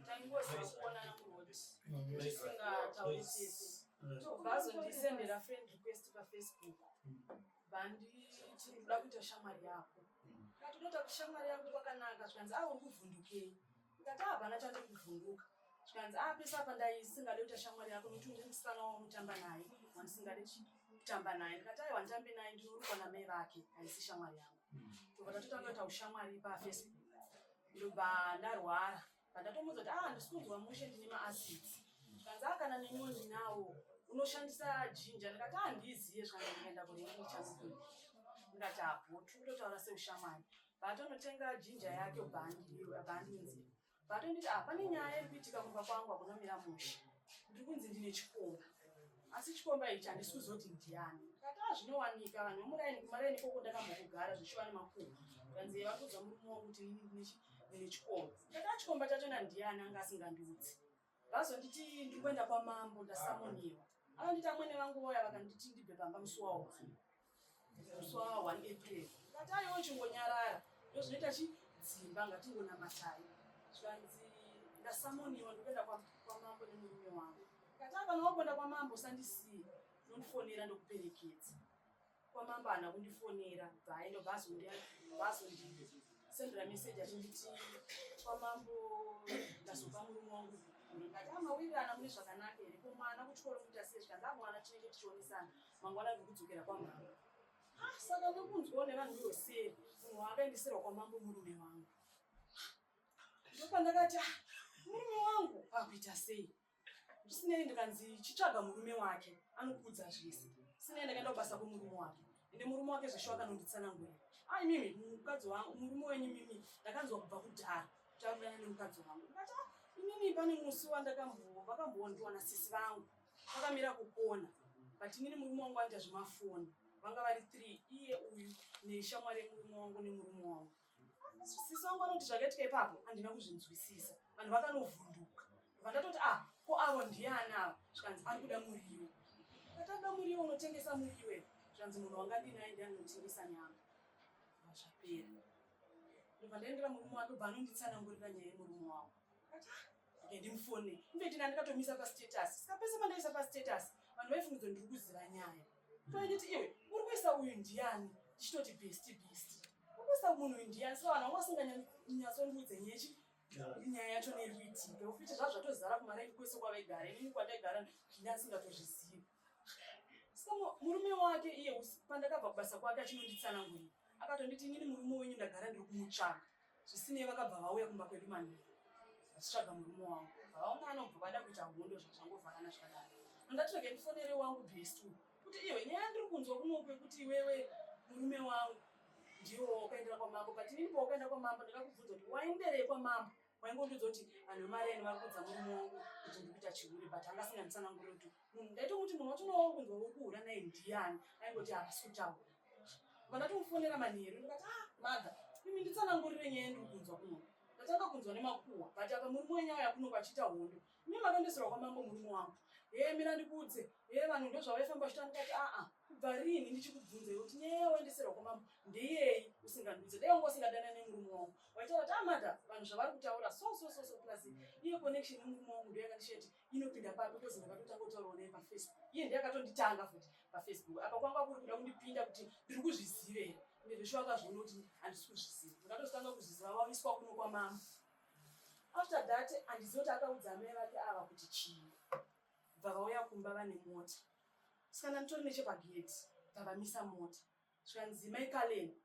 Taingoziva kuonana muroad tisingatauri tese. Tobva azondisendera friend request paFacebook, vanditi ndikuda kuita shamwari yako. Ndikati unoita shamwari yangu kwakanaka. Zvikanzi, "A, uri kuvhundukei?" Ndikati, "Hapana chandiri kuvhunduka." Zvikanzi, "A, pese apa ndaisingade kuita shamwari yako nokuti une musikana waunotamba naye wandisingade kutamba naye." Ndikati, "Aiwa, nditambe naye, ndinorukwa namai vake, haisi shamwari yangu." Tobva tatotanga kuita ushamwari paFacebook. Ndobva ndarwara, pandatomuudza kuti, "A, handisi kunzwa mushe, ndine maacids." Zvikanzi, "A, kana neniwo ndinawo, unoshandisa ginger?" Ndikati, "Handiziye." Zvikanzi, "Ndikaenda kurengi ndichazokudii." Ndikati, "Hapo tiri kutotaura seushamwari." Paatonotenga ginger yake, bvaandiunzira, paatonditi, "A, pane nyaya iri kuitika kumba kwangu, hakunomira mushe, ndiri kunzi ndine chikomba, asi chikomba ichi handisi kuzoti ndiani." Ndikati, "A, zvinowanika vanhu vemuraini, kumaraini ikoko ndakambokugara zvichiva nemakuhwa." Zvikanzi, "Vari kuudza murume wangu kuti inini ndine chikomba." Ndikati, "A, chikomba chachona ndiani?" Anga asingandiudzi. Vazonditi ndiri kuenda kwamambo, ndasamoniwa. Akanditi amwene vangu voya vakanditi ndibve pamba musi wa1, musi wa1 April. Ndikati, "Aiwo, chingonyarara, ndozvinoita chidzimba, ngatingonamatai." Zvikanzi, "Ndasamoniwa, ndikuenda kwamambo nemurume wangu." Ndikati, "A, kana wakuenda kwamambo usandisiye, unondifonera ndokuperekedza kwamambo." Haana kundifonera, bvaenda. Bvazondisendera meseji achinditi kwamambo ndazopa murume wangu. Ndikati, "Amawirirana mune zvakanaka here? Ko mwana kuchikoro kuita sei?" Zvikanzi, "Amwana tinenge tichionesana, mangwana ndiri kudzokera kwamambo." Ah, saka nekunzwawo nevanhu vehoseri, munhu waakaendeserwa kwamambo murume wangu. Ndopandakati, "Ah, murume wangu akuita sei?" Zvisinei, ndikanzi chitsvaga murume wake anokuudza zvese. Sinei, ndakaenda kubasa kwemurume wake, ende murume wake zveshe wakanonditsanangurira. "A, imimi mukadzi wangu, murume wenyu mimi ndakanzwa kubva kudhara taurana nemukadzi wangu." Ndikati, "Ah, inini pane musi wandakambo vakambondiwana sisi vangu vakamira kukona, but inini murume wangu anoita zvemafoni, vanga vari three, iye uyu neshamwari yemurume wangu nemurume wangu." Sisi vangu vanoti zvakaitika ipapo handina kuzvinzwisisa, vanhu vakanovhunduka. Vandatoti, "Ah, ko avo ndiani ava?" Zvikanzi, "Ari kuda muriwo." Kati, "Akuda muriwo, unotengesa muriwo here?" Zvikanzi, "Munhu wanga ndinaye ndiani unotengesa nyama." Bva zvapera. Ndobva ndaendera murume wake, bva anonditsanangurira nyaya yemurume wangu. Kati, "Ah, okay, ndimufone." Infact ndakatomisa pastatus, saka pese pandaisa pastatus vanhu vaifungidza ndiri kuziva nyaya. Toinditi, "Iwe uri kuisa uyu ndiani?" Ndichitoti, "Bestie, bestie, uri kuisa munhu uyu ndiani?" Saka vanhu vanga vasinganyatsondiudze nyechi nyaya yacho neiri kuitika ufiti zvazvo zvatozara kumaraini kwese kwavaigara, inini kwandaigara ndindasingatozvizivi. Saka murume wake iye pandakabva kubasa kwake achinonditsanangurira, akatonditi, "Inini murume wenyu ndagara ndiri kumutsvaga." Zvisinei, vakabva vauya kumba kwedu manheru vachitsvaga murume wangu, vaona anobva vada kuita hondo, zvazvangovharana zvakadaro. Ndati rege ndifonere wangu best uyu kuti, "Iwe, nyaya ndiri kunzwa kunoku yekuti iwewe murume wangu ndiwo wakaendera kwamambo, but inini pawakaenda kwamambo ndakakubvunza kuti waenderei kwamambo, waingondiudza kuti vanhu vemareni vari kuudza murume wangu kuti ndiri kuita chihure, but anga asinganditsanangurire kuti munhu ndaitomuti munhu wacho uri kunzwa uri kuhura naye ndiani." Aingoti havasi kutaura. Vandatomufonera manheru, ndikati, "Ah, mother, imi nditsanangurire nyaya yandiri kunzwa kuno. Ndatanga kunzwa nemakuhwa, but apa murume wenyu auya kuno kwachiita hondo, imi makaendeserwa kwamambo murume wangu." "He, mira ndikuudze, he, vanhu ndozvavaifamba vachita." Ndikati, "Aa, kubva rini ndichikubvunza iwe kuti nyaya yawaendeserwa kwamambo ndeyei usingandiudze? Dai wanga usingadana nemurume wangu waitaura kuti, 'Amada, vanhu zvavari kutaura so so so so.'" Plus iye connection nemurume wangu ndo yakandisheti inopinda papi, because ndakatotanga kutaurawo naye paFacebook, iye ndiye akatonditanga futi paFacebook. Apa kwanga kuri kuda kundipinda kuti ndiri kuzviziva here, ende zveshe vakazviona kuti handisi kuzviziva. Ndakatozotanga kuzviziva vaiswa kuno kwamambo. After that handizivi kuti akaudza amai vake ava kuti chii. Bva vauya kumba vane mota, saka nditori nechepageti, bva vamisa mota. Zvikanzi, "Mai Kaleni?"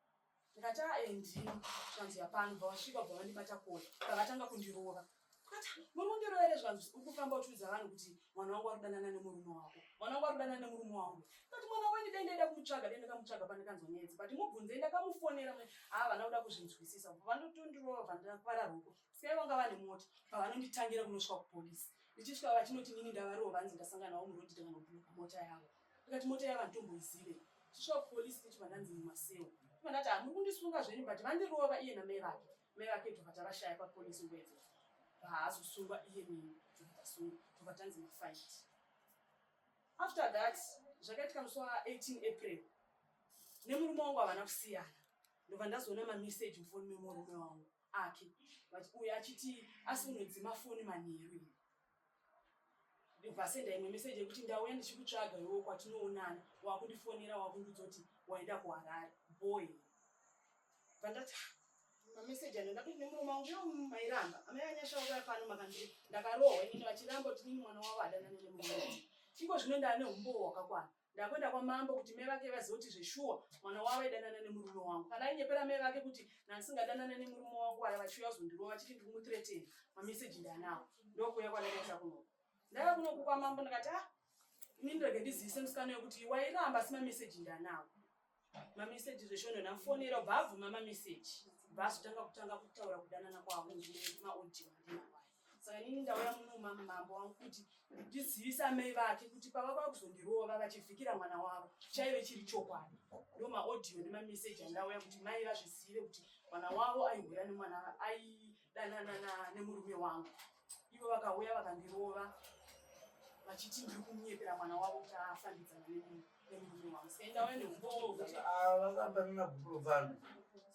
Ndikati, "Ae, ndini." Zvikanzi, "Yapano." Bva vasvika, bva vandibata collar, bva vatanga kundirova. Kati, "Muri kundirova here?" Zvikanzi, "Uri kufamba uchiudza vanhu kuti mwana wangu ari kudanana nemurume wako, mwana wangu ari kudanana nemurume wangu." Kati, "Mwana wenyu dai ndaida kumutsvaga, dai ndakamutsvaga pandakanzwa nyaya, but mubvunzei, ndakamufonera." Haa, vana kuda kuzvinzwisisa, bva vandotondirova, bva ndakuvara ruoko. Sikai vanga vane mota, bva vanonditangira kunosvika kupolisi. Ndichisvika vachinoti nini ndavarova, vanzi ndasangana navo murodhi, ndakanobhuloka mota yavo. Ndikati, "Mota yavo handitomboizive." Tichisvika kupolisi tichibva ndanzi mumaseo. Ndibva ndati, "Hamuri kundisunga zvenyu, but vandirova iye namai vake." Mai vake tobva tavashaya papolisi nguva idzodzo, haazosungwa iye nini, tobva tasungwa, tobva tanzi mafight. After that zvakaitika musi wa18 April, nemurume wangu havana kusiyana. Ndobva ndazoona mameseji mufoni memurume wangu ake uyo achiti asi unodzima foni manheru here. Ndobva asenda imwe meseji yekuti ndauya ndichikutsvaga iwewe kwatinoonana wakundifonera wakundiudza kuti waenda kuHarare boy. Bva ndati ah, mameseji ano ndakati nemurume wangu yo mairamba amai anyasha vauya pano makandiri ndakarohwa inini vachiramba kuti inini mwana wavo adanane nemurume wangu. Iko zvino ndane umbowo hwakakwana. Ndakuenda kwamambo kuti mai vake vazive kuti zveshuwa mwana wavo aidanana nemurume wangu. Kana ainyepera mai vake kuti ndandisingadanana nemurume wangu aya vachiuya kuzondirova vachiti ndiri kumuthreaten mameseji ndanawo. Ndokuuya kwandakaita kunoku. Ndauya kunoku kwamambo ndikati ah ini ndirege ndizivise musikana wekuti wairamba asi mameseji ndanawo. Mameseji zveshuwa ndonamufonera ubva abvuma mameseji. Bva azotanga kutanga kutaura kudanana kwavo nemaaudio andinawo aya. Saka inini ndauya muno mambo wangu kuti ndizivise amai vake kuti pavakauya kuzondirova vachivhikira mwana wavo chaive chiri chokwadi. Ndo maaudio nemameseji andauya kuti mai vazvizive kuti mwana wavo aihura nemwana aidanana nemurume wangu. Ivo vakauya vakandirova vachiti ndiri kumunyepera mwana wavo kuti afambidzana nemurume wangu. Saka ndauya neumbowo hwekuti vakapanana gupuro pano.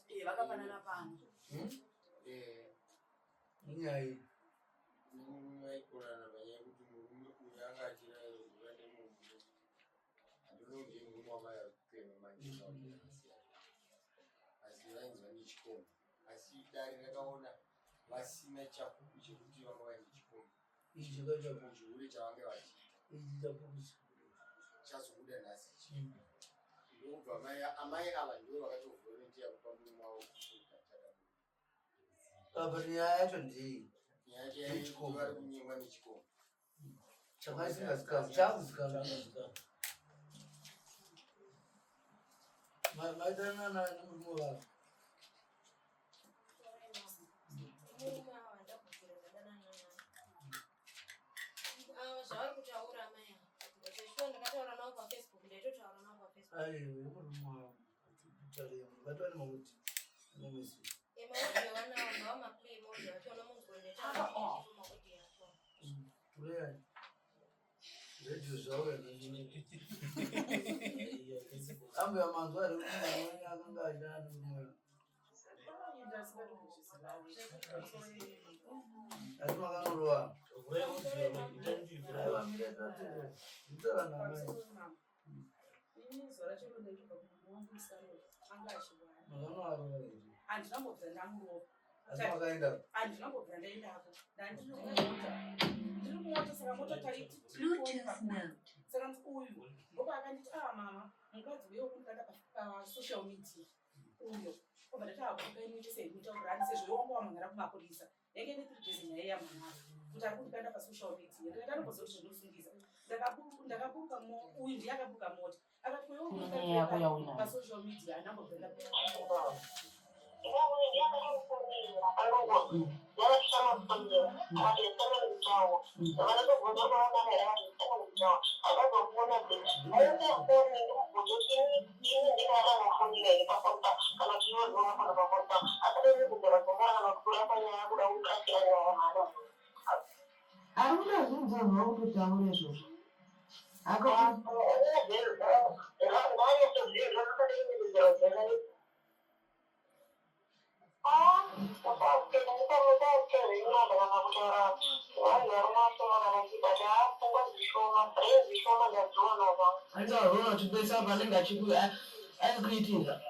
Eh, vakapanana pano. Hmm? Eh. Inyaya iyi. Nemurume vaikorana panyaya yekuti murume uyu anga achirayira zuva nemurume. Handino ndiye murume wamai ari kupema manje akasiyana. Asi vainzi vane chikomba. Asi dare rakaona vasina chapupu chekuti vanga vaine chikomba. Ichi chakaita Chihure chavange vachiita. Ichi chapupu Chazobuda nhasi ichi. Ndokubva amai ava ndivo vakatovolontiya kupa murume wavo kufuka chakabuda. Apa nyaya yacho ndii? Nyaya yacho yaichikomba vari kunyengwa nechikomba. Chakaisingazikanwa, chakuzikanwa. Maidanana nemurume wako. Zvavari kutaura amai ava zveshuwa ndakataura navo pafacebook ndaitotaura navo pafacebook. Aiwe murume wako. Vatova nemakuti nemwezi. Redio zvauya ambuya manzwa here kuti mwana wenyu akanga achidana nemurume asi makanorova aiwa mira nditaura namai. Handinambobvira ndamurova. Asi makaenda? Handinambobvira ndaendako. Ndandiri kumota, ndiri kumota, saka mota taiti Bluetooth mode. Saka uyu ndopa akanditi, ah mama, mukadzi uyo wekundikanda pasocial media uyo. Obva ndati akuka inoite seinotaura sezvo iwe wanga wamhan'ara kumapurisa. Yange ine 3 days nyaya yamhan'ara kuti ari kundikanda pasocial media. Ndikati anokoziva kuti zvinosungisa. Ndakaburuka, uyu ndiye akaburuka mota. Akati ko iwe Nyaya yako yaunayo. pasocial media anambobvira Ari kutozvinzwa kutotaura izvozvo. Andivaona uchibesa panenge achikuitira.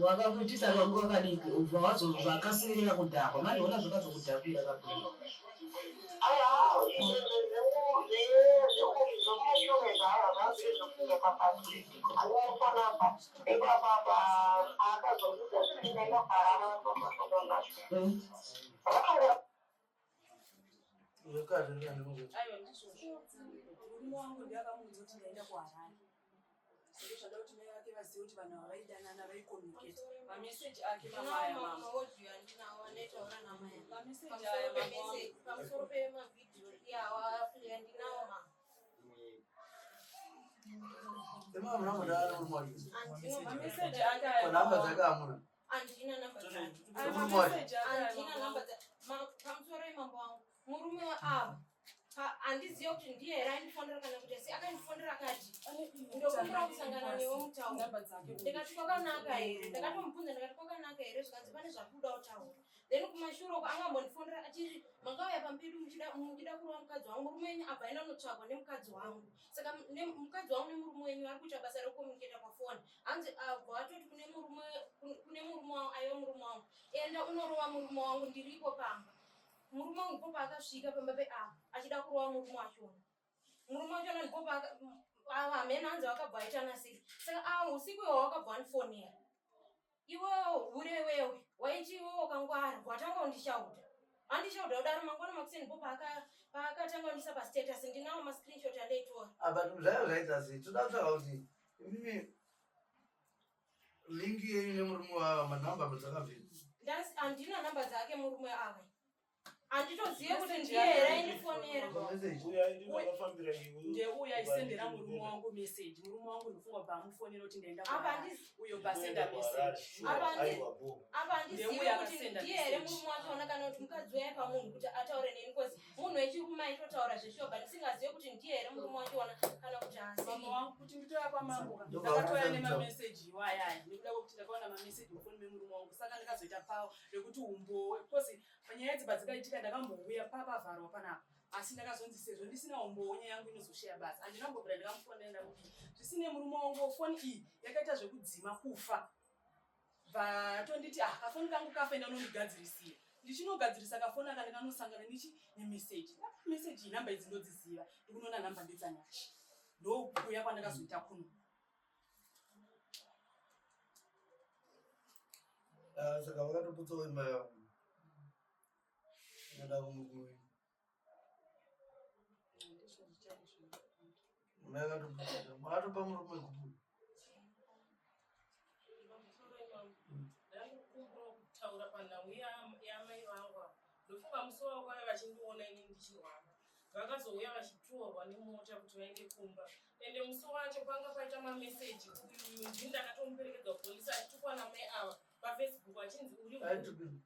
Wakakuitisa kanguva kadiki ubva wazovakasirira kudhakwa manje ona zvakazokudhakwira kapera. Aiwa ndizvozvo. Murume wangu ndiye akamuudza kuti ndaenda kuHarare. Saka zvada kuti mai vake vazive kuti vanhu ava vaidanana vaicommunicate. Mameseji ake mama aya mama. Maaudio andinawo andaitaura namai ava. Mameseji aya mama wangu. Pamusoro pemavhidhiyo iyawa andinawo ma. Imi hamuna kudana nemurume wacho? Andina Mameseji ake aya Ko nhamba mama dzake hamuna? Andina namba dzake. Aya Murume wacho? mameseji ake aya Andina mama namba wangu. dzake. Pamusoro yemambo wangu. Murume ava. Handizive kuti ndiye here aindifonera kana kuti asi akandifonera akati ndokumbira kusangana newe mutauro. Ndikati kwakanaka here? Ndakatomubvunza ndikati kwakanaka here zvikanzi pane zvakuda kutaura. Then kumashure uko angambondifonera achiti makauya pambidu muchida muchida kurova mukadzi wangu murume wenyu abva aenda kunotsvagwa nemukadzi wangu. Saka mukadzi wangu nemurume wenyu vari kuita basa rekucommunicata pafoni. Hanzi abva atoti kune murume kune murume wangu aiva murume wangu enda unorova murume wangu ndiripo pamba. Murume wangu ndipo paakasvika pamba peapa achida kurova murume wachona. Murume wachona ndipo ava hameno hanzi vakabva vaitana sei. Saka ava usiku iwawo wakabva wandifonera. Iwewe hure wewe waiti iwewe wakangwara watanga kundishauta. Andishauta kudaro mangwana makuseni ndipo paakatanga kundisa pastatus ndinawo mascreenshot andaitora. Apa zvayo zvaita sei? Toda kutsvaga kuti imimi link yenyu nemurume wavo manhamba dzakabvira. Handina namba dzake murume ava. Handitozive kuti ndiye here aindifonera. Ndeuya aisendera murume wangu message. Murume wangu ndofunga bva amufonera kuti ndaenda Uyo basenda message. Apa handizivi kuti ndiye here murume wachona kana kuti mukadzi uya pamunhu kuti ataure neni cause munhu wechirume aitotaura zveshuwa but ndisingazive kuti ndiye here murume wachona kana kuti haasi. Mama wangu kuti nditouya kwamambo ka. Ndakatouya nemameseji iwayaya nekuda kwekuti ndakaona mameseji mufoni memurume wangu saka ndakazoita pawo rekuti umbowe because panyaya idzi padzikaitika ndakambouya papavharwa panapa asi ndakazonzi sezvo ndisina umbowo nyaya yangu inozosheya basa handina kumbobvira ndikamufonera ndakuti zvisine murume wangu foni iyi yakaita zvekudzima kufa vatonditi ah kafoni kangu kafa enda unondigadzirisira ndichinogadzirisa kafoni aka ndikanosangana nichi nemeseji meseji iyi namba idzi ndodziziva ndikunoona namba ndedzanyasha ndokuuya kwandakazoita kuno. Ah, saka vakatoputsawo imba yavo inoda kumurume imba yakatoputsa makatopa murume gupuro. Ndakukumbira kutaura panhau yamai vangu ava. Ndofunga musi wavo vaiva vachindiona ini ndichirwara. Vakazouya vachitorwa nemota kuti vaende kumba. Ende musi wacho panga paita mameseji uyu ndini ndakatomuperekedza kupolisi achitukwa namai ava pafacebook achinzi uri handizivi.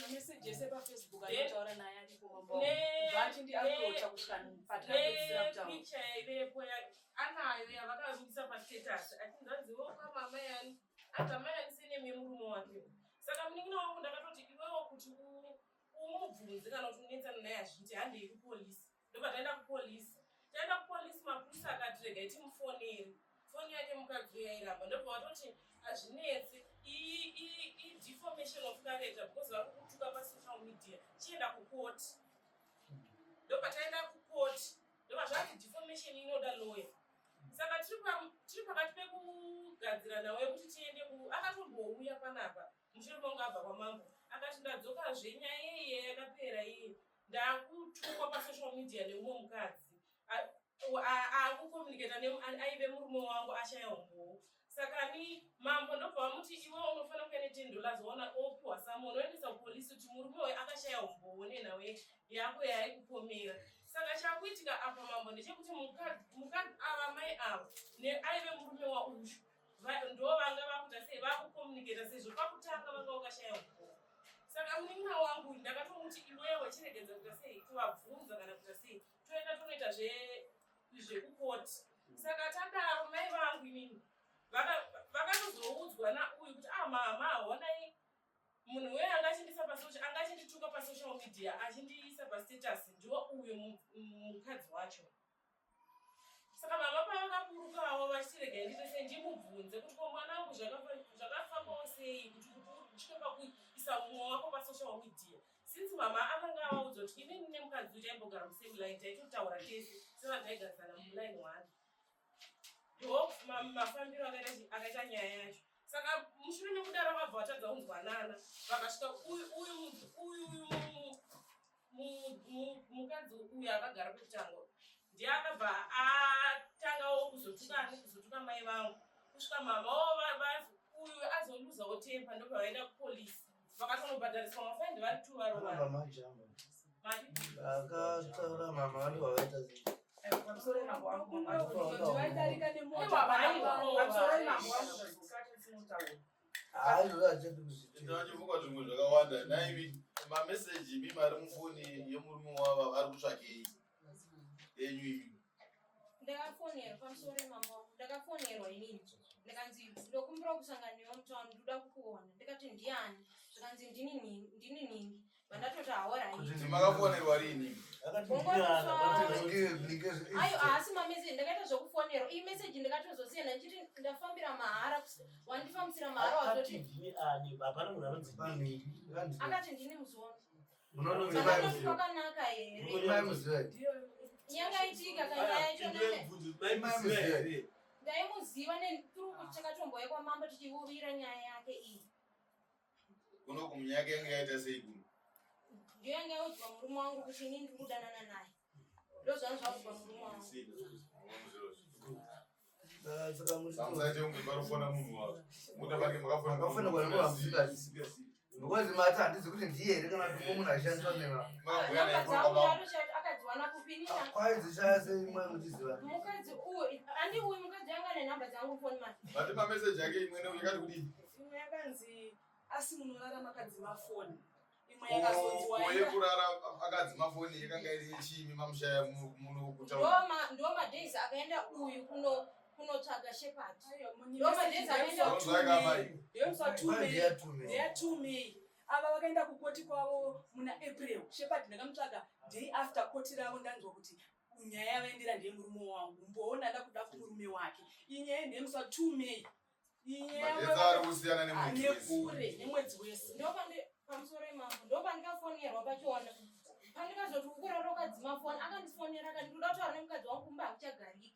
Mameseji ese pafacebook anotaura naye aripo mambo. Vachindiapproacha kusvika patinapedzisira kutaura. Nepicture yaivepo anayo yavakarukisa pastatus achinzi hanzi iwe kwamama yani anzi amai yani senemi yemurume wake. Saka munin'ina wangu ndakatoti iwewo kuti umubvunze kana kuti unetsana naye hazviiti handei kupolisi. Ndobva taenda kupolisi. Taenda kupolisi mapurisa akati regai timufonere. Foni yake mukadzi uya yairamba. Ndobva vatoti hazvinetsi i-deformation of character because vari kukutuka pasocial media. Chienda kucourt. Ndobva taenda kucourt. Ndobva zvanzi deformation inoda lawyer. Saka tiri pakati pekugadzira nhau yekuti tiende ku akatombouya panapa mushure mekunge abva kwamambo akati ndadzokazve nyaya iye yakapera iye ndakutukwa pasocial media neumwe mukadzi akucommunicata aive murume wangu ashaya umbowo. Saka ni mambo ndobva vamuti iwe unofanira kuya ne $10 waona opiwa summon oendesa kupolisi kuti murume uyu akashaya umbowo nenhau yako yaaikupomera. Saka chakuitika apa mambo ndechekuti ava mai ava aive murume wauyu ndo vanga vakuita sei vakucommunicata sezvo pakutanga vanga vakashaya umbowo. Saka munin'ina wangu ndakatomuti iwewe chiregedza kuita sei kuvabvunza kana kuita sei toenda tonoita zvekukoti. Saka tadaro mai vangu inini vakatozoudzwa nauyu kuti ah mama honai munhu uyo angachindisa pasocial angachindituka pasocial media achindiisa pastatus ndiwo uyo mukadzi wacho. Saka mama pavakaburukawo vachiti regai ndiite sei ndimubvunze kuti ko mwana wangu zvakafambawo sei kuti usvike pakuisa mumwe wako pasocial media. Since mama akanga avaudza kuti inini nemukadzi uyu taimbogara musame line taitotaura tese sevanhu taigarisana muline one. Ndo mafambiro akaita nyaya yacho. Saka mushure mekudaro vabva vatadza kunzwanana vakasvika uyu mukadzi uyu akagara pekutanga ndiye akabva atangawo kuzotuka mai vangu kusvika mama uyu azoluzawo temper ndobva vaenda kupolisi vakatonobhadhariswa mafaindi vari two varovana. Mari? Akataura mama vanhu vavaita sei? Pamusoro mambo wangu mama. Vaidarika nemota. Pamusoro mambo wangu zvazokati tinotaura. Hayi, zvakachati kuzviita. Ndinochifunga zvimwe zvakawanda. Naivi, mameseji Mameseji imimi ari mufoni yemurume wavo ari kutsvakei enyu imi? Ndakafonerwa pamusoro yemambo wangu, ndakafonerwa inini ndikanzi ndokumbira kusangana newe mutown, ndoda kukuona. Ndikati ndiani? Zvikanzi ndini nhingi, ndini nhingi. Vandatoti haoraiti. Makafonerwa rini? Ayo haasi mameseji, ndakaita zvekufonerwa. Iyi meseji ndakatozosiya ndichiti ndafambira mahara, wandifambisira mahara wazoti. Akati ndini ani? Hapana munhu anonzi ndini. Akati ndini muzondo. Saka kwakanaka here? Yanga itika kanyaya yacho ndaimuziva nethrough kuti takatomboya kwamambo tichiuvira nyaya yake iyi. Kuno kumunyaya yake yanga yaita sei kuno? Ndiyo yanga yaudzwa murume wangu kuti inini ndiri kudanana naye. Ndozvanga zvaudzwa murume wangu. Samusaite kunge parufona munhu wavo. Mota pake makafona. Makafonerwa nemunhu wamusingazivi. Because mati handizi kuti ndiye here kana kuti munhu aishandiswa nema. Makabhuya naye Namba kuno dzangu kwamambo. ndatochati akadziwana kupi nina. Kwaidzishaya sei imwe muchiziva? Mukadzi uyu handi uyu mukadzi anga ane namba dzangu foni mani. Mati mameseji ake imwe neimwe yakati kudii? Imwe yakanzi asi munorara makadzima foni. Imwe yakazonzi Ko waenda yekurara akadzima foni yakanga iri yechiimi mamushaya muno kutaura. Ndo madays akaenda uyu kuno kunotsvaga Shepard. Aiwa, Ndo madays akaenda Zvaka mai. ndeya 2 May. Ava vakaenda kukoti kwavo muna April. Shepard ndakamutsvaga day after koti ravo, ndanzwa kuti nyaya yavaendera ndeyemurume wangu, mboona ndakuda kumurume wake. Iyi nyaya ndeyemusi wa 2 May. Iyi nyaya Madetsa ari kusiyana nemwedzi wese. nekure nemwedzi wese. Ndopande pamusoro imambo ndopandikafonerwa pachiona pandikazoti ukurara ukadzima foni. Akandifonera akati ndoda kutaura nemukadzi wangu, kumba hakuchagariki,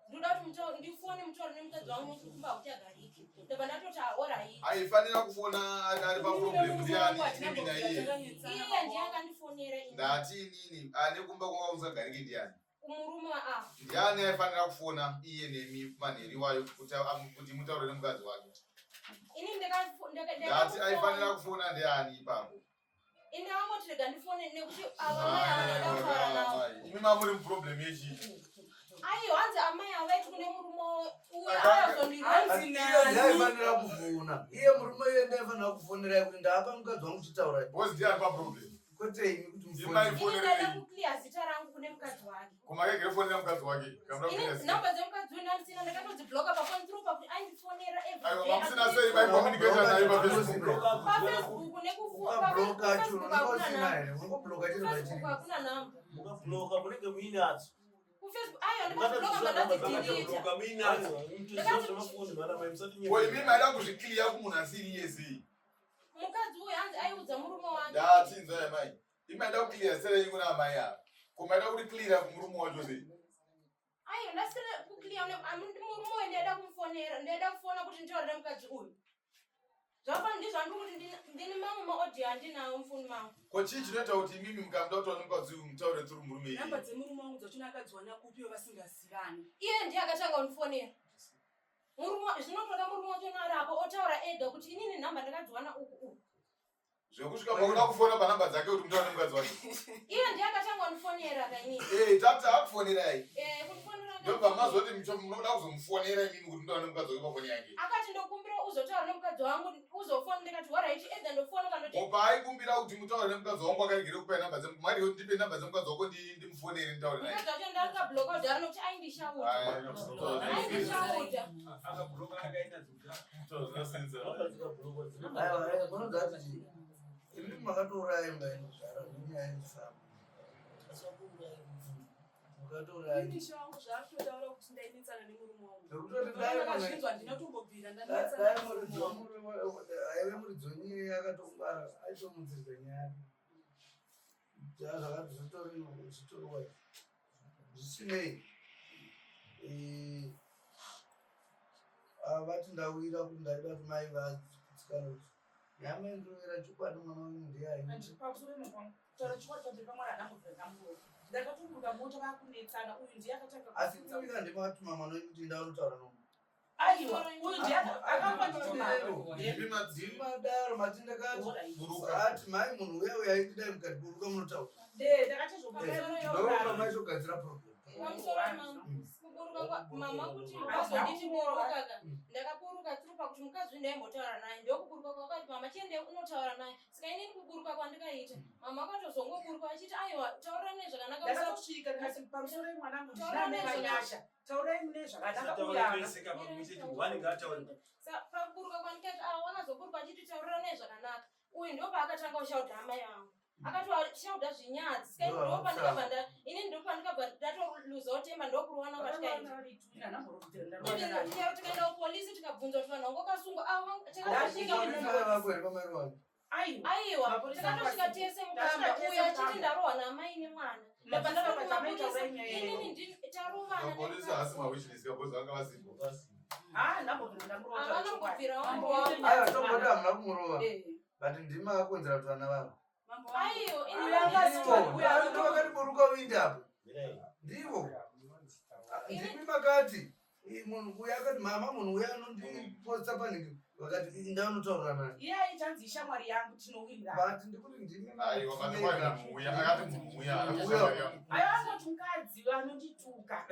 ndoda kuti ndifone mutaure nemukadzi wangu, kumba hakuchagariki. Ndobva ndatoti aorai. Aifanira kufona ari paproblem ndiani, imi naiye? Iye ndiye akandifonera ini. Ndati inini ane kumba kwanga kusagariki ndiani? Murume a Ndiani aifanira kufona iye nemi manheri wayo kuti mutaure nemukadzi wake? Ini Ndati aifanira kufona ndiani ipapo? Ini ndakangoti rega ndifone nekuti ava mai ava ndada kutaura navo. Imi mamuri muproblem yechii? Aiwa, hanzi amai avaiti kune murume uyu Hanzi akazondirwa. nani? Ndaifanira kufona. Iye murume iye ndaifanira kufonerai kuti ndapa mukadzi wangu chitaura. Because ndiani paproblem? Kwete imi kuti Imai mufonere. Ini fonerei. ndada kuclear zita rangu kune mukadzi wake. Kumakegere fonera mukadzi wake. Kamura Ini kuita sei? namba dzemukadzi uyu ndandisina, ndakatodzibloka pafoni through pakuti aindifonera Aiwa, mamusina sei maicommunicata naye paFacebook? paFacebook. Ukabloka chiro Nekufacebook unenge hakuna usina namba. here? Ungobloka chiro Kufacebook pachiri. hakuna namba. Mukabloka munenge muinadzo. Kufacebook ayo ndikazibloka mandadzidelete. Mukabloka muinadzo. Mutoziva zvemafoni mana mai musati Ko imi maida kuzvikiliya kumunhu asiri iye sei? Mukadzi uyu hanzi aiudza murume wake. Ndati inzwai mai. Imi maida kukiliya zita renyu kuna amai ava. Ko maida kuti clear kumurume wacho sei? Ayo ndasina kuclear murume uyu, ndaida kumufonera, ndaida kufona kuti nditaure nemukadzi uyu. Zvafana ndizvandiri kuti ndini mamwe maaudio andinawo mufoni mangu. Ko chii chinoita kuti imimi mukamuda kutaura nemukadzi uyu mutaure through murume Namba iye? dzemurume wangu dzachona akadziwana kupiwo vasingazivani? Iye ndiye akatanga kundifonera murume. Zvinotoda murume wacho narapo otaura ega kuti inini nhamba ndakadziwana uku uku. Zvekusvika pakuda kufona panhamba dzake kuti mutaure nemukadzi wake. Iye ndiye akatanga kundifonera kainini. Eh, tati akufonerai. Eh, kundifonera. Ndobva mazoti munoda kuzomufonera imimi kuti mutaure nemukadzi wake pafoni yake. Akati ndokumbira uzotaura nemukadzi wangu uzofona. Ndikati alright, edza ndofona kandoti. Ko paaikumbira kuti mutaure nemukadzi wangu akaregere kupai namba dzemukadzi, ndipe namba dzemukadzi wako ndimufonere nditaure naye. Mukadzi wacho ndakabloka kudhara nokuti aindishauta. Aya, Aindishauta. Akabhuroka akaita dzoka. Aiwa, aiwa, munoziva kuti chii? Imi makatouraya imba inogara nenyaya yekufamba. Mukatouraya. Ini wangu zvaakutotaura kuti ndainetsana nemurume wangu. Zvekutoti dai munhu Ndakazvinzwa, ndinotombobvira ndanetsana dai nemurume muridzi wangu. aive muridzi wenyaya akatongwara aitomudzidza nyaya. Zvakati zvitori zvitori wise. Zvisinei, vati ndawira kuti ndaida kuti mai vatsikana kuti nyama indowira chokwadi mwana wenyu ndiye. Pamusoro pemwangu, kutaura chokwadi, pamberi pamwana handambobvira ndamurova. Ndakatoburuka mota vakunetsana, uyu ndiye akatanga Asi kubvunza. ndimika ndimatuma mwana wenyu kuti ndaanotaura nomunhu. Aiwa, uyu ndiye akangondituma. Imi madzima. Ndimadaro mati ndakati Buruka. ati mai munhu uya uya aitidai mukati buruka munotaura. Ndakatizvo Ndoramba maitogadzira problem. Pamusoro pemambo. Kuburuka kwa mama kuti vazonditi buruka ka. Ndakaburuka through pakuti mukadzi uyu ndaimbotaura naye. Ndokuburuka kwakati mama chiende unotaura naye. Saka inini kuburuka kwandikaita. Mama akatozongoburuka achiti aiwa taura naye zvakanaka. Ndakatosvika ndikati pamusoro mwanangu Taura ndinamai naye vanyasha. Taurai mune zvakanaka Taura uyana. tese kapa muchiti one ngaataure. Pakuburuka kwandikaita ah wakazoburuka achiti taurira naye zvakanaka. Uyu ndopaakatanga kushaudha amai angu. Akatoshauda zvinyadzi. Saka Ndo ndopandikabva nda inini ndopandikabva ndatoluza utemba ndokuruwana kwatikaita. Chero tikaenda kupolisi tikabvunza kuti vanhu vangokasungwa avo takatosvika Mapurisa vako here pamairowana? aiwa Mapurisa takatosvika akasungwa. tese Tasvika mukamba tese uyo achiti mukamba. ndarohwa naamai nemwana ndabva Mapurisa ndava akati amai kumapurisa taurai nyaya inini iyoyo. tarovana Mapolisa haasi mawitness kabhozi vanga vasipo. havana kubvira wangu Aiwa tomboti hamuna kumurova. But ndimi makakonzera kuti vana vavo. aiwa Ndo vakati buruka uinde apo. Ndivo. Ndimi makati munhu uya akati mama munhu uya anondiposta panhingi vakati inda unotaura naye. Iye aichanzi ishamwari yangu tinowirirana. But ndikuti ndimi Aiwa mati munhu uya akati munhu uya akati shamwari yangu. Aiwa angoti mukadzi anondituka.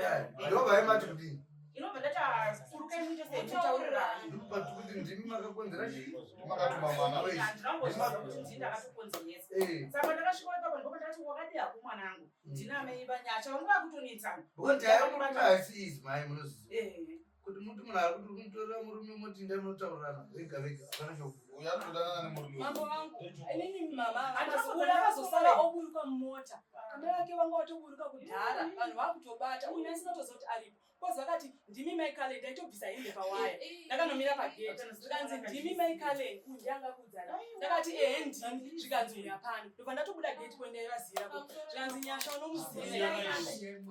Ndo vaimati kudini? Inobva ndati burukai muite semutaurirana. But kuti ndimi makakonzera chii? Makatuma mwana. Handinambozviziva kuti ndini ndakatokonzeresa. Saka ndakasvika ipapo ndipo ndakati wakadii hako mwanangu. Ndina amai vanyasha vanga vakutonetsana. Because nyaya yemurume haisi easy mai munoziva. Eh. Kuti muti munhu ari kuti kumutorera murume moti ndai munotaurirana vega vega hapana chokuita. Uya anotodanana nemurume. Mambo vangu, inini mama Handina uyu akazosara oburuka mumota. Amai vake vanga vatoburuka kudhara, vanhu vakutobata. Uyu ndisingatoziva kuti aripo. Kozi vakati ndimi mai Kalen, ndaitobvisa hembe pawaya. Ndakanomira pagate. Zvikanzi ndimi mai Kalen, uyu ndiye angakuudzai. Ndakati ehe ndini, zvikanzi uyu hapana. Ndobva ndatobuda gate kuenda vazira ko. Zvikanzi Nyasha unomuziva here?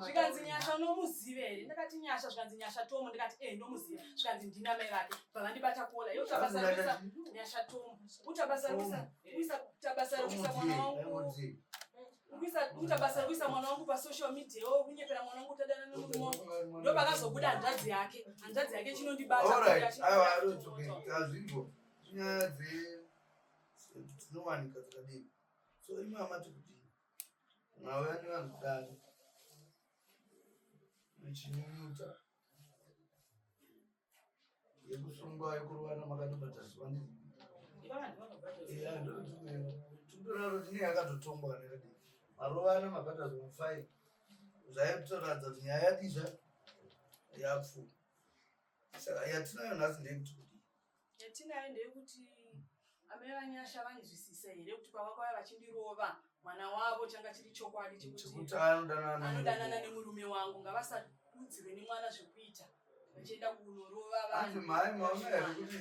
Zvikanzi Nyasha unomuziva here? Ndakati Nyasha, zvikanzi Nyasha Tomo, ndikati ehe ndomuziva. Zvikanzi ndini amai vake. Bva vandibata kola. Iwe utabasa rekuisa Nyasha Tomo. Utabasa rekuisa kuisa tabasa rekuisa mwana wangu. Kuita basa rekuisa mwana wangu pasocial media wo kunyepera mwana wangu tadana nemurume wangu. Ndo pakazobuda hanzvadzi yake. Hanzvadzi yake chinondibata. Alright, aiwa it's okay. Tazvinzwa. Nyaya dzinowanika dzakadini. So imi amati kudini? Mauya nevanhu kudaro. Muchinyunyuta. Yekusungwa yekurovana makatobata zuva ndoraro tine yakatotongwa nekadii marovana mabhadharwa mufaini zvaitoratidza kuti nyaya yadizva yapfuura. Saka yatinayo nhasi ndeyekuti kudii? Yatinayo ndeyekuti amai vanyasha vanzwisisa here kuti pavakauya vachindirova mwana wavo changa chiri chokwadi chekuti anodanana anodanana nemurume wangu, ngavasadudzirwe nemwana zvekuita vachienda kunorova Anzi vanhu. mai maona here kuti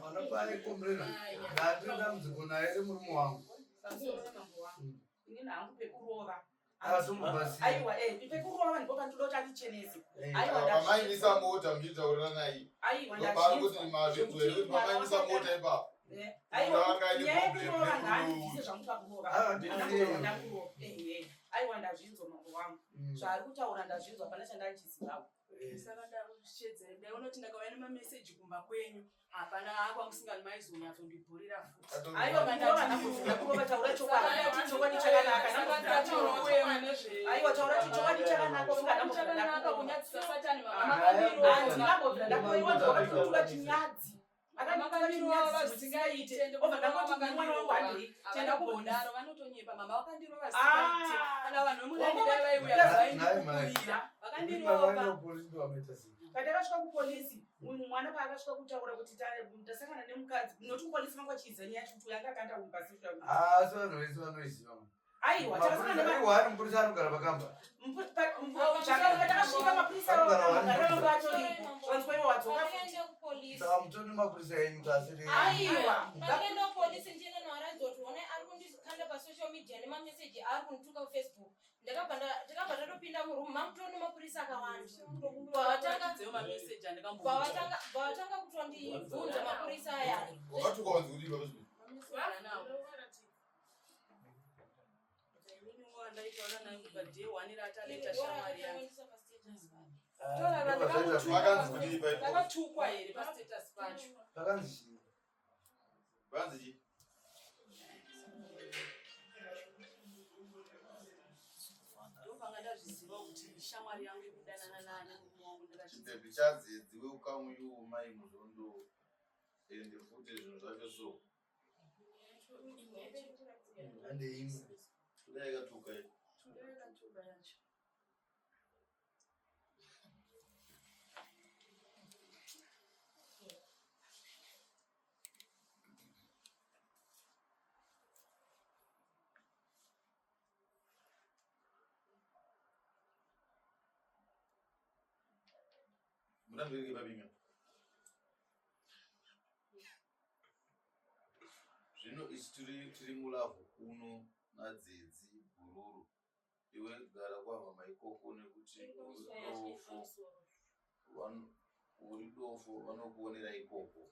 mwana paaikomburena ndandine dambudziko naye remurume wangu. Pamusoro pamambo wangu. Inini hangu pekurova. Akatombobasiya. Aiwa pekurova ndipo pandinoda kuti andichenese. Aiwa Pamaimisa mota muchitaurirana naye. Aiwa Ndopari kuti mazvinzwa here kuti pamaimisa mota ipapo. Aiwa Wanga aine nyaya problem yekurova nemurume ngaandibvise zvangu pakurova. Ah, ndisiye. Ndakurova. Aiwa ndazvinzwa mambo wangu. Zvaari kutaura ndazvinzwa hapana chandandichizivawo. Saka ndakushedzera ndaiona kuti ndakauya nemameseji kumba kwenyu hapana kwangu maizonyatsondibhurira futi. Aiwa kurova ndakurova taura chokwadi. Chokwadi chakanaka. Aiwa taura chokwadi chakanaka Chokwadi chakanaka kunyadzisa satani mama Handingambobvira ndakuiwa ndakatuka chinyadzi. Makandirova zvisingaite. Obva ndangoti mwana wangu handei. Tenda kubodaro vanotonyepa mama vakandirova Ah. zvisingaite. Kana vanhu vemulaini dai vaiuya vaindikukurira. Vakandirova. Pandakasvika kupolisi uyu mwana paakasvika kutaura kuti ndasangana nemukadzi noti kupolisi vangu vachiziva nyaya yacho kuti uyu anga akanda uyu pasocial media. Asi vanhu vese vanoiziva. Aiwa takasangana Mapurisa mupurisa anogara pakamba. Takasvika mapurisa vanga vatoripo vanzwa ivo wadzoka futi. Pandakaenda kupolisi. Saka mutori nemapurisa enyu kasiri. Aiwa. Pandakaenda kupolisi ndienda novaratidza kuti honai ari kundikanda pasocial media nemameseji aari kundituka kufacebook. Ndakabva tatopinda murumu mamutori nemapurisa akawanda. Mameseji andakambo. Vavatanga kutondibvunza mapurisa aya. Wakatuka wanzi kudii baba Smith? Ndaitaura naye kubva day one rataleta shamwari yangu. Vakanzi kudii paipo? Ndakatukwa here pastatus pacho? Pakanzi chii? Vakanzi chii? Ndopanga ndazviziva kuti shamwari yangu ikudanana nani murume wangu. Chibhebhi chadzedzi welcome you mai Muzondo ende futi zvinhu zvacho so. Handeimwe. Kudai yakatuka iyi. Kudai yakatuka yacho. Mutambi babinga. Zvino isu tiri tiri mulavhu kuno nadzedzi bhururu. Iwe gara kwamama ikoko nekuti uri dofo. Uri dofo vanokuonera ikoko.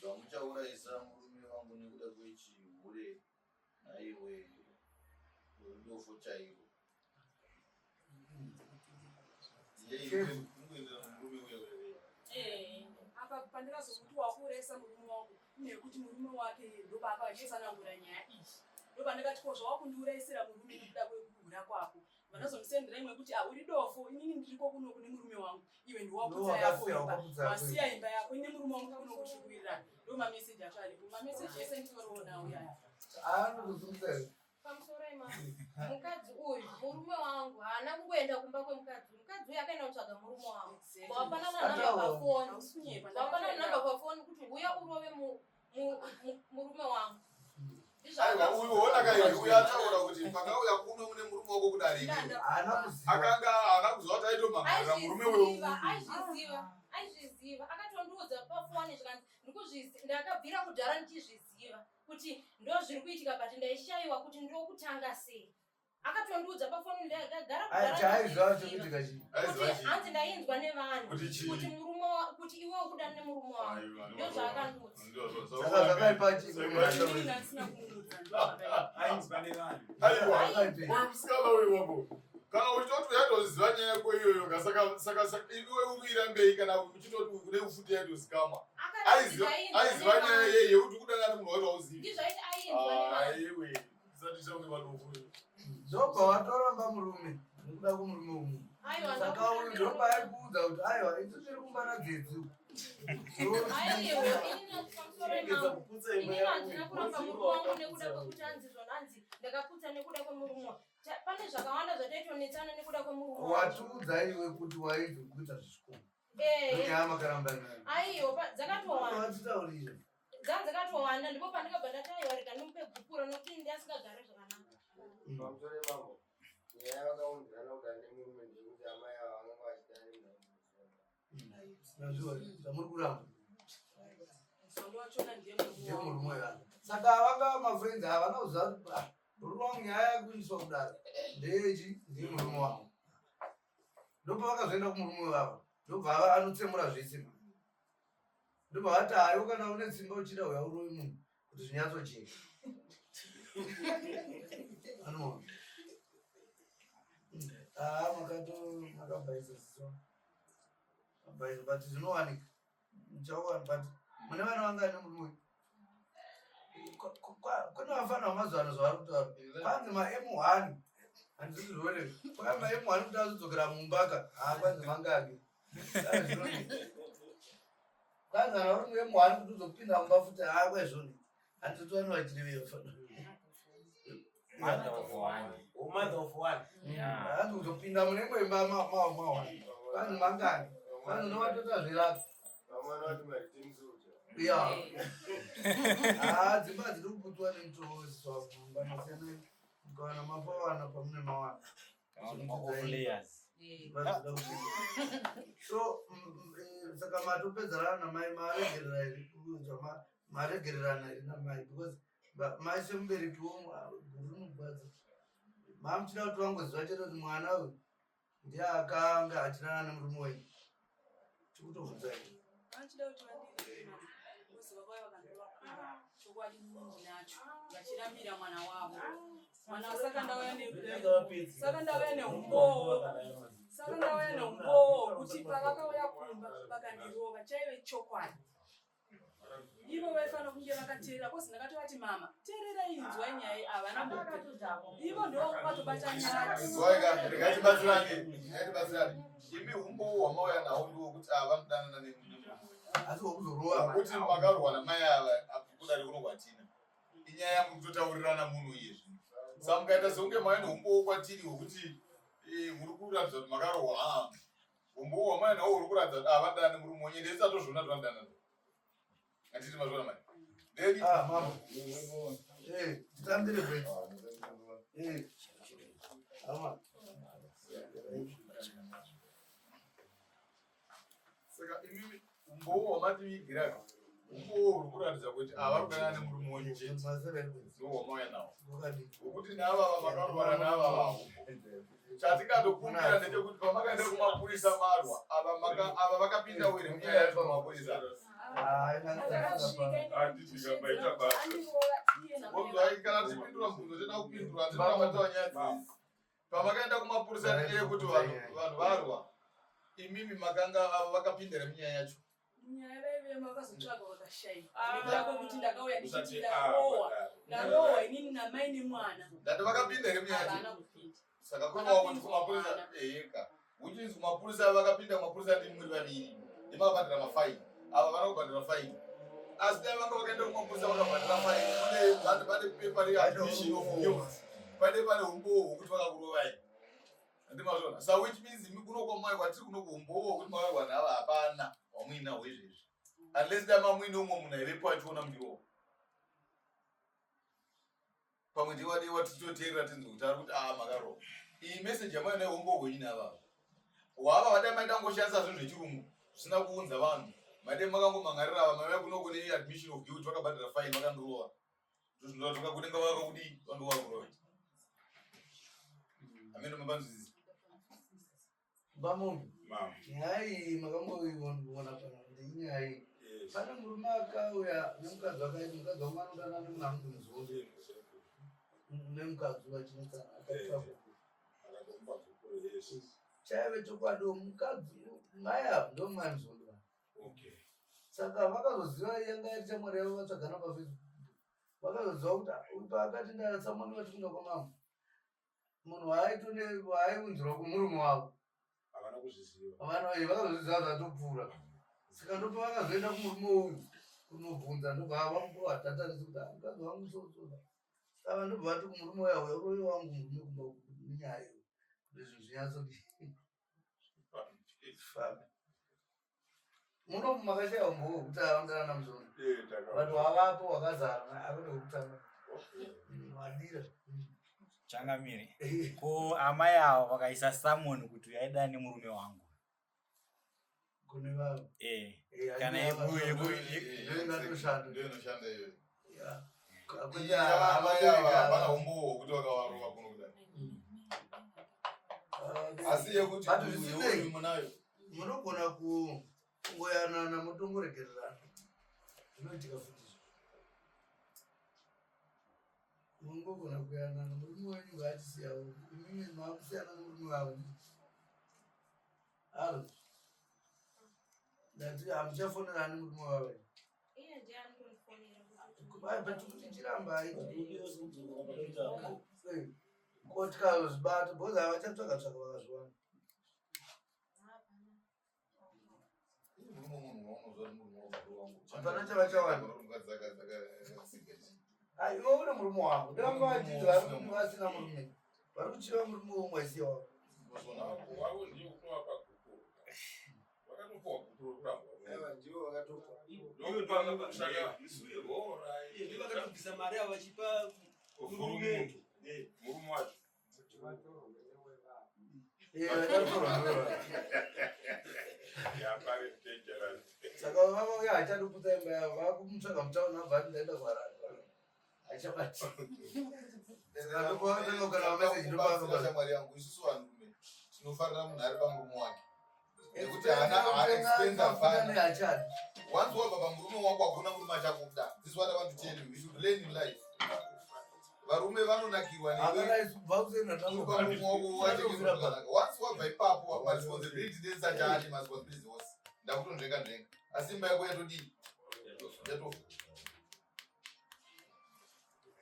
Zvamuchaurayisa murume wangu nekuda kwechihure naiwe uri dofo chairo. Apa pandakazomuti wakuurayisa murume wangu nekuti murume wake ndopaakachitsanangura nyaya iyi ndopandakati ko zvawakundiurayisira murume nekuda kwekuhura kwako vanozondisendera imwe kuti ah, uri dofo inini ndiriko kuno kune murume wangu iwe ndiwaputsa yako imba wasiya imba yako ine murume wangu kuno kuchikuwirirana ndo mameseji acho aripo mameseji ese nditoriona uyaya Pamusoro imama mukadzi uyu murume wangu haana kungoenda kumba kwemukadzi uyu mukadzi uyu akaenda kutsvaga murume wangu wapanana namba pafoni wapanana namba pafoni kuti huya urove murume wangu Aiwa uyu ona ka iwe uyu ataura kuti pakauya kuno mune murume wako kudare akanga haana kuziva kuti aitomhangarira murume wewe aizviziva aizviziva akatondiudza pafoni zvikanzi ndikuzviziva ndakabvira kudhara ndichizviziva kuti ndozviri kuitika but ndaishaiwa kuti ndokutanga sei akatondiudza pafoni ndagara kudhara hanzi ndainzwa nevanhu kuti murume kuti iwe ukuda nemurume wangu ndozvaakandiudza Aiwa uyu wako kana uchitoti uyatoziva nyaya yako iyoyo ka saka saka saka iwe ukuirambei kana uchitoti une futi yaitozikamwa aiziva aiziva nyaya yeye yekuti kudanana munhu wacho hauzivi ndizvaiti aiinzwa nevanhu aiwe isati change madofo ndobva watoramba murume nekuda kwemurume umwe aiwa saka uyu ndobva aikuudza kuti aiwa isu tiri kumba nadzedzi aiwa ini pamusoro imambo inini handina kuramba murume wangu nekuda kwekuti hanzi zvona hanzi ndakaputsa nekuda kwemurume wangu Pane zvakawanda zvataitonesana nekuda kwemurume wangu. Watiudza iwe kuti waidzi kuita zvichikoro. Eh. Nyaya makaramba nayo. Aiwa dzakatowanda. Watitaurira. Dzanga dzakatowanda ndipo pandakabva ndati aiwa rega ndimupe gupuro nokuti ndi asingagare zvakanaka. Pamusoro ipapo nyaya yavakaunzirana kudare nemurume ndeyekuti amai ava vanga vachidana nemunhu Nazviwa zvamuri kuramba. Musondo wachona ndiye murume Ndiye murume wevanhu. Saka vanga mafriends havana kuziva kuti ah, murume wangu nyaya yakuiswa kudaro ndeyechi ndiye murume wangu. Ndopavakazoenda kumurume wavo ndobva ava anotsemura zvese. Ndobva vati hayo kana une simba uchida uya urowe munhu kuti zvinyatsojeka. Anoona. Ah, makato makabhaisa ziso. Mabhaisa but zvinowanika. Muchawana but mune vana vangani murume uyu? Kune vafana vamazuva ano zvavari kutaura. Kwanzi ma M1 handisi zvione. Kwanzi ma M1 kuti azodzokera mumba ka. Ah, kwanzi mangani. Kwanzi kana uri mu M1 kuti uzopinda mumba futi ah kwezvoni. Handiti vanhu vachirevei vafana. Mother of one. Oh, mother of one. Yeah. Hanzi kuzopinda mune imwe imba ma one. Kwanzi mangani. Kwanzi unovatota zvirapa. Vamwe vanoti mareturn soldier. Ya. Ah, dzimba dziri kuputswa nemutoo wesiswa masiyana mukawana mapawana pamune mawana. Off layers. Dzimba dzinoda kuchinja. So saka matopedzerana namai maregerera here kuudza maregererana here namai because mai semubereki wo guru rinogwadza. Mamuchida kuti vangoziva chete kuti mwana uyu ndiye akanga achinana nemurume wenyu. Tikutobvunza here? Vachida kuti vandiregerere mama. Because vakauya vakandovakura chokwadi ndinacho vachirambira mwana wavo. Mwana saka ndauya ne saka ndauya neumbowo. Saka ndauya neumbowo kuti pavakauya kumba vakandirova chaive chokwadi. Ivo vaifanira kunge vakateerera cause ndakatovati mama Teererai inzwai nyaya havana ivo ndovakatobata nyaya. Inzwai ka regai tibatsirane. Regai tibatsirane. Imi humbowo hwamauya nawo ndiwokuti ava vanodanana nemunhu. Asi wokuzorowa. Kuti makarwa namai ava kudari kuno kwatina. Inyaya yamukutotaurirana munhu iye zvino. Saka mukaita sekunge mauya nehumbowo kwatiri hwekuti eh, muri kuratidza kuti makarohwa. Ah. Humbowo hwamauya nawo huri kuratidza kuti ava vanodanana nemurume wenyu. Ende tisatozviona kuti vanodanana. Handiti mazviona mani. Then ah mama. Eh, titambire break. Eh. Ama. Saka imimi umbowo wamativigira umbowo uri kuratidza kuti ava kudanana nemurume wenyu chete. Ndiwo wamauya nawo. Wekuti naava vakarwara naava vavo. Chatingatokumbira ndechekuti pamakaenda kumapurisa marwa ava vakapinda were munyaya yacho pamapurisa. Kana tichipindura mubvunzo toda kupindura tinoda nyaya dzidzi. Pamakaenda kumapurisa nenyaya yekuti vanhu varwa imimi makanga ava vakapinda here munyaya yacho? Nyaya vaive vakazotsvaga vakashaiwa nekuda kwekuti ndakauya ndichiti ndarohwa ndarohwa inini namai nemwana. Ndati vakapinda here munyaya yacho? Havana kupinda. Saka kureva kuti kumapurisa eheka which means kumapurisa vakapinda kumapurisa ndimi muri vaviri ndimavabhadhara mafaini ava vana kubhadhara faini asi dai vanga vakaenda kumapurisa vakabhadhara faini kune vati pane pepa readmission of guilt pane pane umbowo hwekuti vakakurovai andimazvona sa which means imi kuno kwamai kwatiri kuno kuumbowo hwekuti makarwa nava hapana wamuinahwo izvezvi unless dai mamuine umwe munhu aivepo achiona muchirowa pamwe ndiwadewa tichitoteerera tinzwe kuti ari kuti aa makarova iyi message yamai nayo umbowo hwenyu navava hwava vadai maida kungoshandisa zvinhu zvechirungu zvisina kuunza vanhu maidai makangomhan'arira ava maiva kuno kune admission of guilt vakabhadhara fine vakandorova ndozvinoda vakakunenga vakakudii vange vakurova ameno mapanzwisisa Bamombe, nyaya iyi makamboiona pano ndeinyaya iyi. Pane murume akauya nemukadzi wakaiti mukadzi wangu anodana nemunhu anonzi Muzonde nemukadzi vachinetsana akaita chaive chokwadi mukadzi mai ava ndomai Muzonde va. Saka vakazoziva yanga iri shamwari yavo vatsvagana paFacebook. Vakazoziva kuti uyu paakati ndatsamwa nevachikunda kwamambo munhu waaitone waaiunzirwa kumurume wavo havana kuzviziva havana eh, vakazozviziva zvatopfuura saka ndopavakazoenda kumurume uyu kunobvunza ndobva vamupa vatatarisi kuti ah, mukadzi wangu sosoa saka ndobva vati kumurume uya uya uroyi wangu murume kumba nenyaya iyo kuti zvinhu zvinyatsodii zvifambe muno makashaya umbowo wekuti avangarana namuzono but wavapo wakazara akune wekutanga wadira Changamire, ko amai avo vakaisa summon kuti uyai dane nemurume wangu. Kune vavo. Eh. Kana yeku yeku ndoinoshanda. Ndoinoshanda iyoyo. Yeah. Amai ava hapana umbowo hwekuti vakavarova kuno kudai. Asi yekuti But zvisinei, uyu munayo. munogona kungoyanana motongoregererana zvinoitika futi izvo munongogona kuyanana murume wenyu ngaachisiyawo imimi maakusiyana nemurume wavo alo ndati hamuchafonerani murume wavo Iye ndiye anotondifonera kuti but kuti chirambai ko tikazvibata because havachatsvaga tsvaga vakazviwana Hapana chavachawana. Iwe une murume wako ndevanga vadzidzi vari kuti vasina murume vari kuchiva murume womwe asiye wako wavo ndiye kutovapa gupuro vakatopuwa gupuro kurambwa ndivo vakatobvisa mari avo vachipa murume murume wacho saka vavauya hachandoputsa imba yavo vakumutsvaga mutauni abva ati ndaenda kuharare hachabati shamwari yangu isusu vanhurume tinofarira munhu ari pamurume wake nekuti haana expense hapana once wabva pamurume wako hakuna murume achakuda this what i want to tell you you should learn in life varume vanonakirwa newepamurume wako wachengeta zvakanaka once wabva ipapo maresponsibility ndesachani maresponsibility ose ndakutonzvenga nzvenga asi imba yako yatodii yatofa.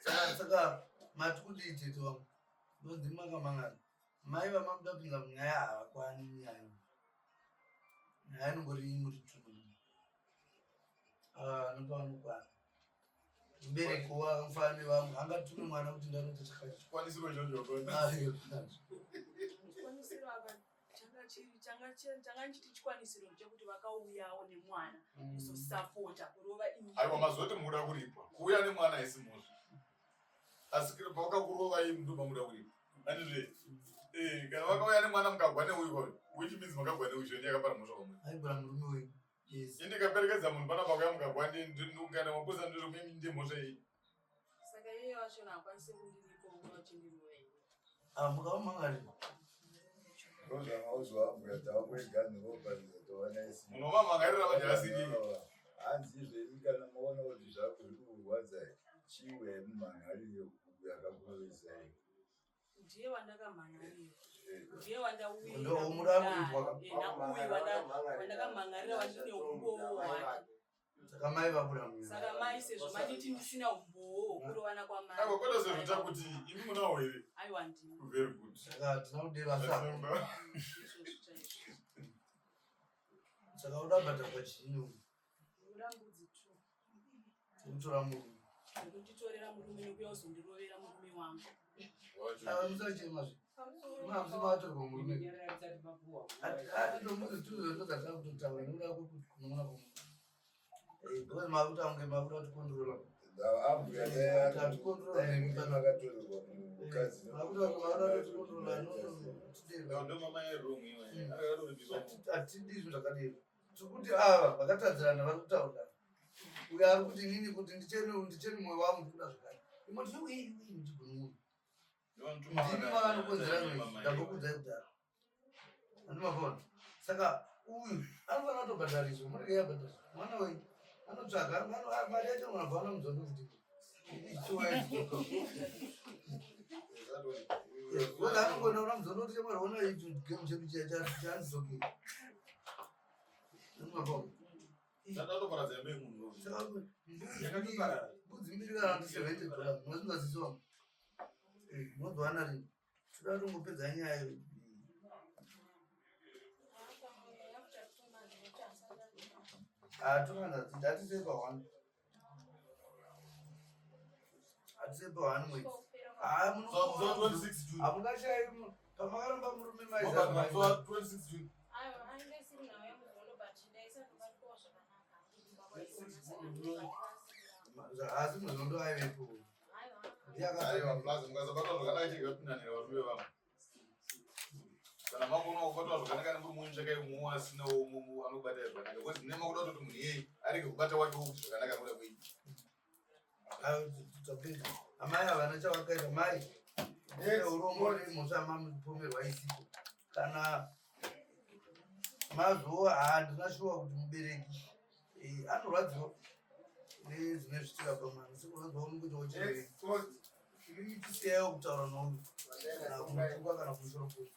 Saka saka mati kudii tete wangu? Ndonzi makamangana. Mai vamamuda kupinza munyaya havakwani munyaya. Nyaya inongori muri tumu. Ah, nopavanokwana. Mubereki wamufana nevamwe angatume mwana kuti ndanoita chakati. Chikwanisiro ichocho. Ah, iyo. Chikwanisiro apa changa chiri changa changa chiti chikwanisiro chekuti vakauyawo nemwana kuzosapota kurova ini. Aiwa mazoti mukuda kuripwa. Kuuya nemwana haisi mhosva. Asi kiri pavakakurovai ndo pamuda kuripwa. Andizve. Eh, kana vakauya nemwana mukagwa neuyu kwayo. Which means makagwa neuyu zvo ndiye akapara mhosva kwamuri. Aigura murume wenyu. Yes. Ini ndikaperekedza munhu panapa kuya mukagwa ndikana maposa ndiri mimi ndiye mhosva iyi. Saka iye wacho haakwanisi kundiripa nguva vachindirova ini. Ah, mukamumangarira. Ndozvamauzwa tawangoiganhuroparidza towana isi. Munovamangarira manje asiri. Hanzi izveni kana maona kuti zvako zviri kurwadza chiwe mumhangarire yakakurovesai. Ndiye wandakamhan'arira. Ndiye wandauya. Ndo muda kuitwa ka. Nauyu wandakamhan'arira wandine umbowo hwake. Saka mai vabuda munyaya. Saka mai sezvo manditi ndisina umbowo hwekurovana kwamai. Aiwa kwete sezvo kuti imi munawo here? Aiwa ndina. Very good. Saka hatina kudeva saka. Izvozvo chaizvo. Saka uda bhadharwa chii uyu? Uda mbudzi two. Kutora murume. Nekunditorera murume nekuuya kuzondirovera murume wangu. Ah, musachema zve. Mamusi matorwa murume. Ati tuzo ndozatava kutotaura nekuda kwekuti kunoona kwomunhu. Eh, because makuta kunge makuda kutikontrola. Tatikontrola nemi pana. Makatorerwa mukadzi. Makuta kunge makuda kutikontrola no no. Ndo mama yeroom iwe. Akatoripiswa munhu. Hatidi zvinhu zvakadero. Tiri kuti ava vakatadzirana vari kutaurana. Uyo ari kuti inini kuti ndichene ndichene mwoyo wangu ndikuda zvakati. Imwe tiri uyi uyi ndigoni munhu. Ndimi mavanokonzera noizvi ndambokuudzai kudhara. Andimapona. Saka uyu anofanira kutobhadhariswa murege yabhadhariswa. Mwana wenyu anotsvaga mari yacho unobva ana muzondo kuti ichiuya ichidzoka. Wona anongoenda kuna muzondo kuti shamwari ona ichi game chedu chiya chandidzokera. Andimapona. Ndatoparadza imba yemunhu. Saka mbudzi mbiri kana kuti 70 dollars mazvinzwazisi wangu. Mozowana rini? Toda kutongopedza nyaya iyi. Hatokanza hatisei pa one. Hatisei pa one mwedzi. Haa So, so 26 June. Hamungashayi pamakaramba murume Mabva 26 June. Aiwa, anenge isiri nhau yemuzono but ndaisazobatwawo zvakanaka. Asi muzondo aivepo. Aiwa. Aiwa plus mukasabatwa zvakanaka chega kupindanira varume vangu. Kana makuona kubatwa zvakanaka nemurume wenyu tsvakai mumwe asina anobata zvakanaka. Because mune makuda kutoti munhu iyeye arege kubata wake wokuti zvakanaka kuda kuita. Tapedza. Amai havana chavakaita mai. Urombo nemhosva mamupomerwa isipo. Kana mazuva handina shuwa kuti mubereki eh, anorwadziwa nezvine zvichitika pamwana sekurwadziwa unongoita wochibereki. Imimi chisiyaiwo kutaura nouyu kana kumutuka kana kumushoropoza.